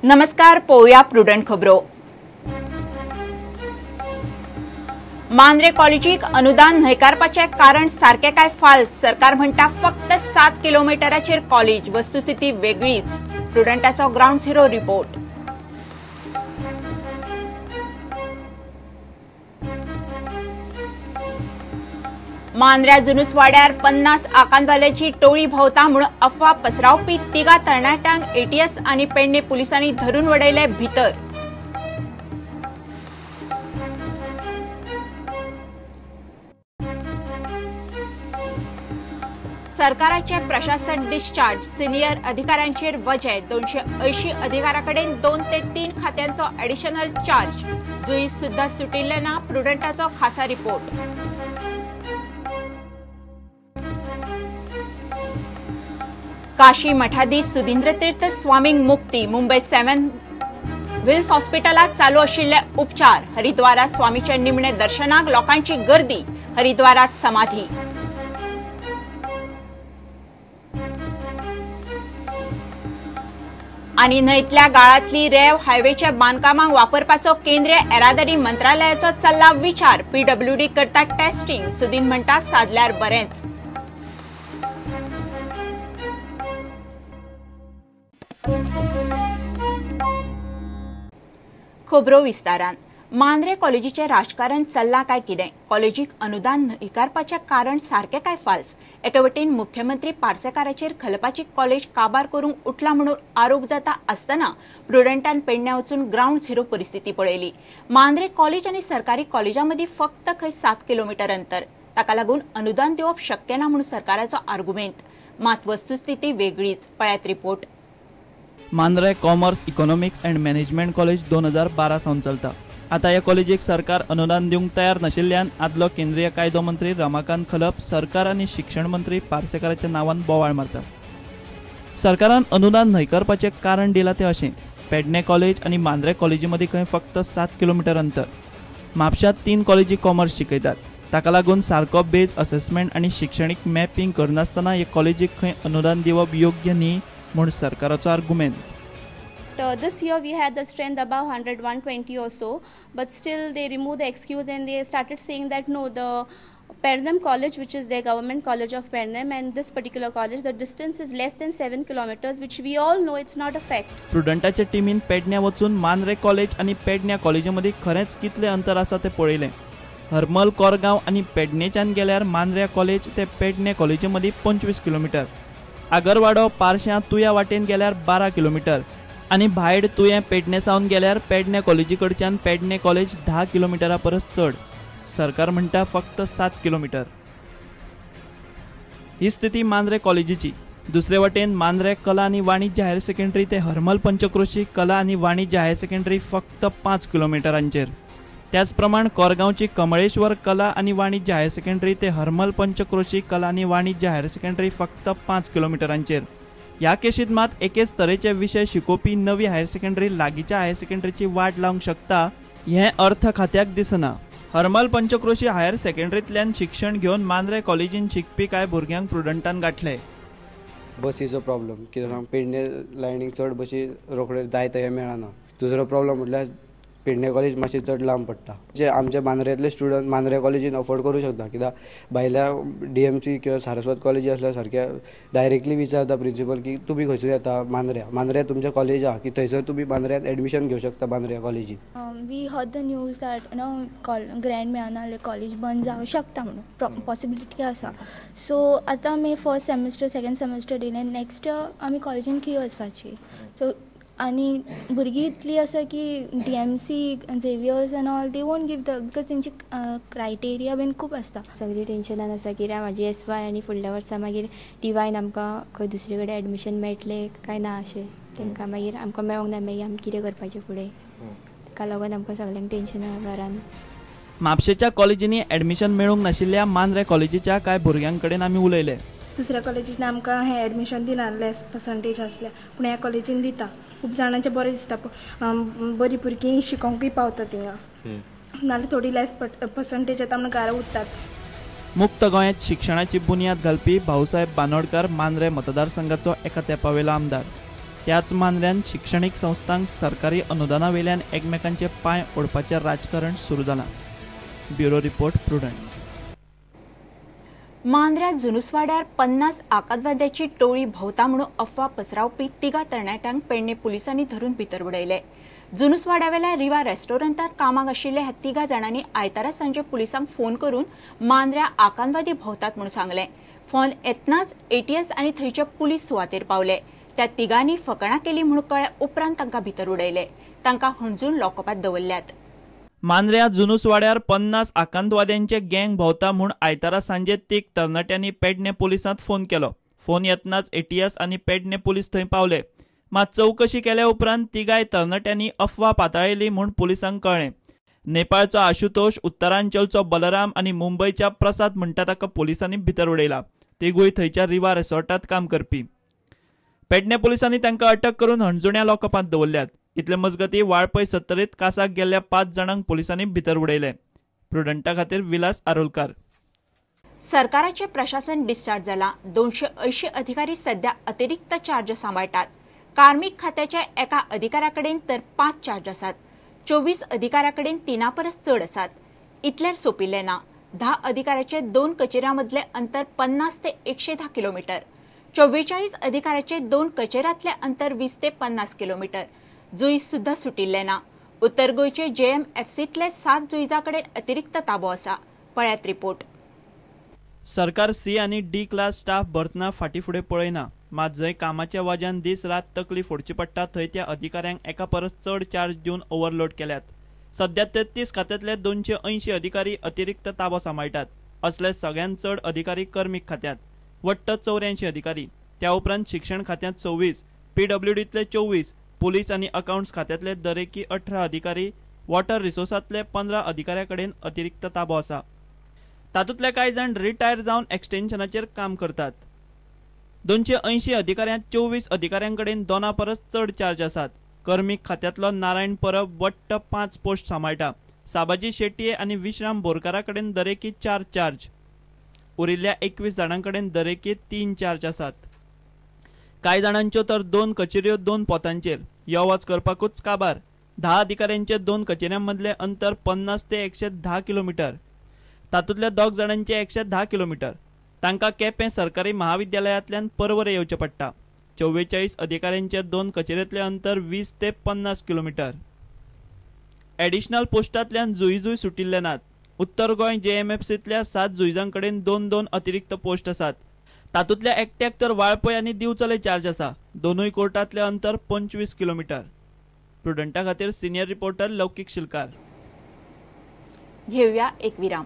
नमस्कार, पोवया प्रुडंट खबरो। मांद्रे कॉलेजीक अनुदान न्हयकारपाचें कारण सारकें काय फाल्स? सरकार म्हणटा फक्त 7 किलोमिटराचेर कॉलेज, वस्तुस्थिती वेगळीच। प्रुडंटाचो ग्राउंड झिरो रिपोर्ट। मांद्र्या जुनुसवाड्यार 50 आकांतवाल्याची टोळी भोंवता म्हणून अफवा पसरावपी तिगा तरणाट्यांक एटीएस आनी पेडणे पुलिसांनी धरून वडयले भितर। सरकाराचे प्रशासन डिस्चार्ज, सिनियर अधिकाऱ्यांचेर वजें, 280 अधिकाऱ्यांकडेन 2 ते 3 खात्यांचो ॲडिशनल चार्ज। जुईस सुद्धा सुटिल्ले ना, प्रुडंटाचो खासा रिपोर्ट। काशी मठाधीश सुधींद्र तीर्थ स्वामींक मुक्ती, मुंबय 7 व्हील्स हॉस्पिटलात चालू आशिल्ले उपचार। हरिद्वारात स्वामीच्या निमणे दर्शनाक लोकांची गर्दी, हरिद्वारात समाधी। आनी न्हंयतल्या गाळांतली रेंव हायवेच्या बांदकामाक वापरपाचो केंद्रीय येरादारी मंत्रालयाचो चल्ला विचार। पीडब्ल्यूडी करता टेस्टिंग, सुदीन म्हणटा सादल्यार बरेंच। खबरो विस्तारान। मांद्रे कॉलेजीचें राजकारण चल्लां काय कितें? कॉलेजीक अनुदान न्हयकारपाचें कारण सारकें काय फाल्स? एके वटेन मुख्यमंत्री पार्सेकाराचेर खलपाची कॉलेज काबार करूंक उठला म्हणून आरोप जाता आसतना प्रुडंटान पेडण्यां वचून ग्राउंड झिरो परिस्थिती पळयली। मांद्रे कॉलेज आनी सरकारी कॉलेजां मदीं फक्त खंय 7 किलोमिटर अंतर, ताका लागून अनुदान दिवप शक्य ना म्हणून सरकाराचो आर्गुमेंत, मात वस्तुस्थिती वेगळीच। पळयात report. Mandrem commerce economics and management college 2012 सावन चलता। आतां ह्या कॉलेजीक सरकार अनुदान दिवंक तयार नाशिल्ल्यान आदलो केंद्रीय कायदो मंत्री रमाकांत खलप सरकार आनी शिक्षण मंत्री पार्सेकाराच्या नांवान बोवाळ मारता। सरकारान अनुदान न्हयकारपाचें कारण दिलां तें अशें, पेडणे कॉलेज आनी मांद्रे कॉलेजी मदीं खंय फक्त 7 किलोमिटर अंतर। म्हापशांत 3 कॉलेजी कॉमर्स शिकयतात, ताका लागून सारको बेज असेसमेंट आनी शिक्षणीक मॅपिंग करनासतना हे कॉलेजीक खंय अनुदान दिवप योग्य न्ही म्हूण सरकाराचो आर्गुमेंत। This year we had the strength above 100, 120 or so, but still they removed the excuse and they started saying that no, the Pernem College, which is their government college of Pernem, and this particular college, the distance is less than 7 kilometers, which we all know it's not a fact. प्रुडंटाच्या टिमीन पेडण्या वचून Mandrem college आनी पेडण्या कॉलेजी मदीं खरेंच कितलें अंतर आसा तें पळयलें। हरमल, कोरगांव आनी पेडणेच्यान गेल्यार मांद्र्या कॉलेज ते पेडणे कॉलेजी मदीं 25 किलोमिटर, आगरवाडो, पारश्यां, तुया वाटेन गेल्यार 12 किलोमिटर आनी भायड तुयें पेडणे सावन गेल्यार पेडणे कॉलेजी कडच्यान पेडणे कॉलेज 10 किलोमिटरा परस चड। सरकार म्हणटा फक्त 7 किलोमिटर। ही स्थिती मांद्रे कॉलेजीची। दुसरे वटेन मांद्रे कला आनी वाणिज्य हायर सेकंडरी ते हरमल पंचक्रोशी कला आनी वाणिज्य हायर सेकंडरी फक्त 5 किलोमिटरांचेर। त्याच प्रमाण कोरगांवची कमळेश्वर कला आनी वाणिज्य हायर सेकंडरी ते हरमल पंचक्रोशी कला आनी वाणिज्य हायर सेकंडरी फक्त 5 किलोमिटरांचेर। ह्या केशीत मात एकेच तरेचे विशय शिकोवपी नवी हायर सेकंडरी लागींच्या हायर सेकंडरीची वाट लावंक शकता हें अर्थ खात्याक दिसना। हरमल पंचक्रोशी हायर सेकंडरींतल्यान शिक्षण घेवन मांद्रे कॉलेजीन शिकपी कांय भुरग्यांक प्रुडंटान गांठले। बसीचो प्रॉब्लम कित्याक पेडणे लायनीक चड बसी रोखडे जाय थंय मेळना। दुसरो प्रॉब्लम म्हटल्यार पेडणे कॉलेज मातशें चड लांब पडटा, जे आमच्या मांद्रेंतले स्टुडंट मांद्रे कॉलेजीन अफोर्ड करूं शकता, कित्याक भायल्या डीएमसी किंवा सारस्वत कॉलेजी आसल्यार सारक्या डायरेक्टली विचारता प्रिंसिपल की तुमी खंयसर येता, मांद्र्या, मांद्र्या तुमच्या कॉलेज आहा की थंयसर तुमी मांद्र्यांत एडमिशन घेवं शकता मांद्र्या कॉलेजीन। We heard the news that you know grant मेळना जाल्यार कॉलेज बंद जावंक शकता म्हणून पॉसिबिलिटी आसा। सो आतां आमी फर्स्ट सेमिस्टर सेकंड सेमिस्टर दिलें, नेक्स्ट इयर आमी कॉलेजीन खंय वचपाची? सो आनी भुरगीं इतलीं आसा की DMC, Xavier's and all they won't give the, because तेंची क्रायटेरिया बीन खूब आसता। सगळीं टेन्शनान आसा कित्याक म्हाजी एस वाय आनी फुडल्या वर्सा मागीर टी वायन आमकां खंय दुसरे कडेन एडमिशन मेळटलें काय ना अशें तांकां मागीर आमकां मेळोंक ना, मागीर आमी कितें करपाचें फुडें, ताका लागून आमकां सगल्यांक टेन्शन आसा घरान। म्हापशेच्या कॉलेजींनी एडमिशन मेळूंक नाशिल्ल्या मांद्रे कॉलेजीच्या कांय भुरग्यां कडेन आमी उलयले। दुसऱ्या कॉलेजीन आमकां हें एडमिशन दिना, लेस पर्संटेज आसल्यार, पूण ह्या कॉलेजीन दिता। खूब जाणांचें बरें दिसता, बरीं भुरगीं शिकोंकूय पावता थिंगा, नाल्यार थोडी लेस पर्संटेज येता म्हणून घरा उरतात। मुक्त गोंयांत शिक्षणाची बुन्याद घालपी भाऊसाहेब बांदोडकर मांद्रे मतदारसंघाचो एका तेंपावेलो आमदार। त्याच मांद्र्यान शिक्षणीक संस्थांक सरकारी अनुदाना वेल्यान एकमेकांचे पांय ओडपाचें राजकारण सुरू जालां. Bureau report, Prudent. मांद्र्या जुनुसवाड्यार 50 आकांतवाद्याची टोळी भोंवता म्हणून अफवा पसरावपी 3 तरणाट्यांक पेडणे पुलिसांनी धरून भितर उडयले. जुनुसवाड्यावेल्या रिवा रेस्टॉरंटात कामाक आशिल्ल्या ह्या 3 जाणांनी आयतारा सांजे पुलिसांक फोन करून मांद्र्या आकांतवादी भोंवतात म्हणून सांगलें. फोन येतनाच एटीएस आनी थंयचे पुलीस सुवातेर पावले. त्या 3गांनी फकाणां केली म्हणून कळ्ळ्या उपरांत तांकां भितर उडयले. तांकां हणजूण लॉकअपात दवरल्यात. मांद्र्या जुनुसवाड्यार 50 आकांतवाद्यांचे गँग भोंवता म्हूण आयतारा सांजे 3 तरणाट्यांनी पेडणे पुलिसांत फोन केलो. फोन येतनाच एटीएस आनी पेडणे पुलीस थंय पावले. मात चवकशी केल्या उपरांत 3 तरणाट्यांनी अफवा पातळायली म्हूण पुलिसांक कळ्ळें. नेपाळचो आशुतोष, उत्तरांचलचो बलराम आनी मुंबयच्या प्रसाद म्हणटा ताका पुलिसांनी भितर उडयला. तिगूय थंयच्या रिवा रिसॉर्टात काम करपी. पेडणे पुलिसांनी तांकां अटक करून हणजुण्या लॉकअपांत दवरल्यात. इतले मजगती वाळपय 70 कासाक गेल्ल्या 5 जाणांक पुलिसांनी भितर उडयले. प्रुडंटा खातीर विलास आरोलकार. सरकाराचे प्रशासन डिस्चार्ज जाला. 280 अधिकारी सध्या अतिरिक्त चार्ज सांबाळटात. कार्मिक खात्याच्या एका अधिकाऱ्याकडेन तर 5 चार्ज आसात. 24 अधिकाऱ्याकडेन 3 परस चड आसात. इतल्यार सोंपिल्लें ना. 10 अधिकाऱ्याचे 2 कचेऱ्यां मदलें अंतर 50 ते 110 किलोमिटर. 44 अधिकाऱ्याचे 2 कचेऱ्यांतलें अंतर 20 ते 50 किलोमिटर. जुईज सुद्धा सुटिल्लें ना. उत्तर गोंयचे जेएमएफसींतले 7 जुईजा कडेन अतिरिक्त ताबो आसा. पळयात रिपोर्ट. सरकार सी आनी डी क्लास स्टाफ भरतना फाटी फुडें पळयना. मात जंय कामाच्या वाज्यान दीस रात तकली फोडची पडटा थंय त्या अधिकाऱ्यांक एका परस चड चार्ज दिवन ओव्हरलोड केल्यात. सध्या 33 खात्यांतले 280 अधिकारी अतिरिक्त ताबो सांबाळटात. असले सगळ्यांत चड अधिकारी कार्मिक खात्यांत, वट्ट 84 अधिकारी. त्या उपरांत शिक्षण खात्यांत 26, पीडब्ल्यूडींतले 24, पुलीस आनी अकाउंट्स खात्यांतले दरेकी 18 अधिकारी, वॉटर रिसोर्सांतले 15 अधिकाऱ्यां कडेन अतिरिक्त ताबो आसा. तातूंतले कांय जाण रिटायर जावन एक्सटेन्शनाचेर काम करतात. 280 अधिकाऱ्यांत 24 अधिकाऱ्यां कडेन 2 परस चड चार्ज आसात. कार्मिक खात्यांतलो नारायण परब वट्ट 5 पोस्ट सांबाळटा. साबाजी शेट्ये आनी विश्राम बोरकारा कडेन दरेकी 4 चार्ज. उरिल्ल्या 21 जाणां कडेन दरेकी 3 चार्ज आसात. कांय जाणांच्यो तर 2 कचेऱ्यो 2 पोतांचेर. यो वच करपाकूच काबार. 10 अधिकाऱ्यांचे 2 कचेऱ्यां मदलें अंतर 50 ते 110 किलोमिटर. तातूंतल्या 2 जाणांचे 110 किलोमिटर. तांकां केपें सरकारी महाविद्यालयांतल्यान परवरे येवचें पडटा. 44 अधिकाऱ्यांचे 2 कचेरेंतलें अंतर 20 ते 50 किलोमिटर. एडिशनल पोस्टांतल्यान जुईजूय सुटिल्ले नात. उत्तर गोंय जेएमएफसींतल्या 7 जुईजां कडेन 2-2 अतिरिक्त पोस्ट आसात. तातूंतल्या एकट्याक तर वाळपय आनी दिवचले चार्ज आसा. दोनूय कोर्टांतलें अंतर 25 किलोमिटर. प्रुडंटा खातीर सिनियर रिपोर्टर लौकीक शिलकार. घेऊया एक विराम.